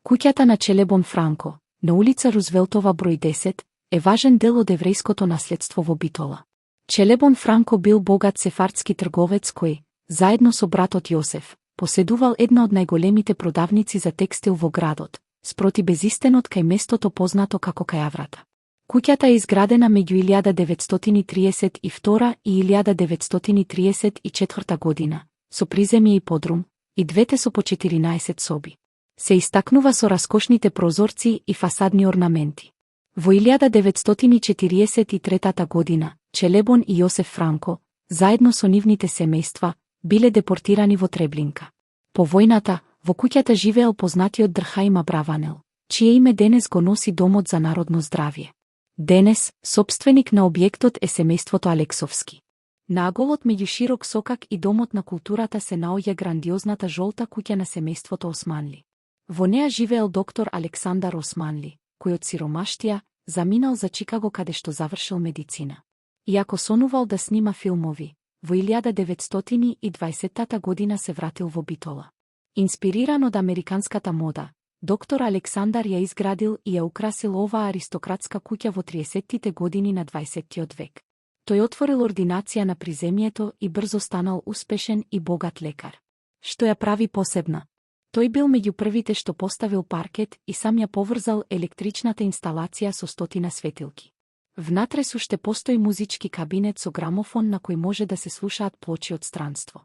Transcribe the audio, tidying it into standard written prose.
Куќата на Челебон Франко, на улица Рузвелтова број 10, е важен дел од еврејското наследство во Битола. Челебон Франко бил богат сефардски трговец кој, заедно со братот Јосеф, поседувал една од најголемите продавници за текстил во градот, спроти безистенот кај местото познато како Кајаврата. Куќата е изградена меѓу 1932 и 1934 година, со приземје и подрум, и двете со по 14 соби. Се истакнува со раскошните прозорци и фасадни орнаменти. Во 1943 година, Челебон и Јосеф Франко, заедно со нивните семејства, биле депортирани во Треблинка. По војната, во куќата живеел познатиот Дрхаим Абраванел, чие име денес го носи Домот за народно здравје. Денес, собственик на објектот е семејството Алексовски. На аголот меѓу Широк Сокак и Домот на културата се наоѓа грандиозната жолта куќа на семејството Османли. Во неа живеел доктор Александар Османли, кој од сиромаштија заминал за Чикаго каде што завршил медицина. Иако сонувал да снима филмови, во 1920 година се вратил во Битола. Инспириран од американската мода, доктор Александар ја изградил и ја украсил оваа аристократска куќа во 30-тите години на 20-тиот век. Тој отворил ординација на приземјето и брзо станал успешен и богат лекар. Што ја прави посебна? Тој бил меѓу првите што поставил паркет и сам ја поврзал електричната инсталација со 100 светилки. Внатре уште постои музички кабинет со грамофон на кој може да се слушаат плочи од странство.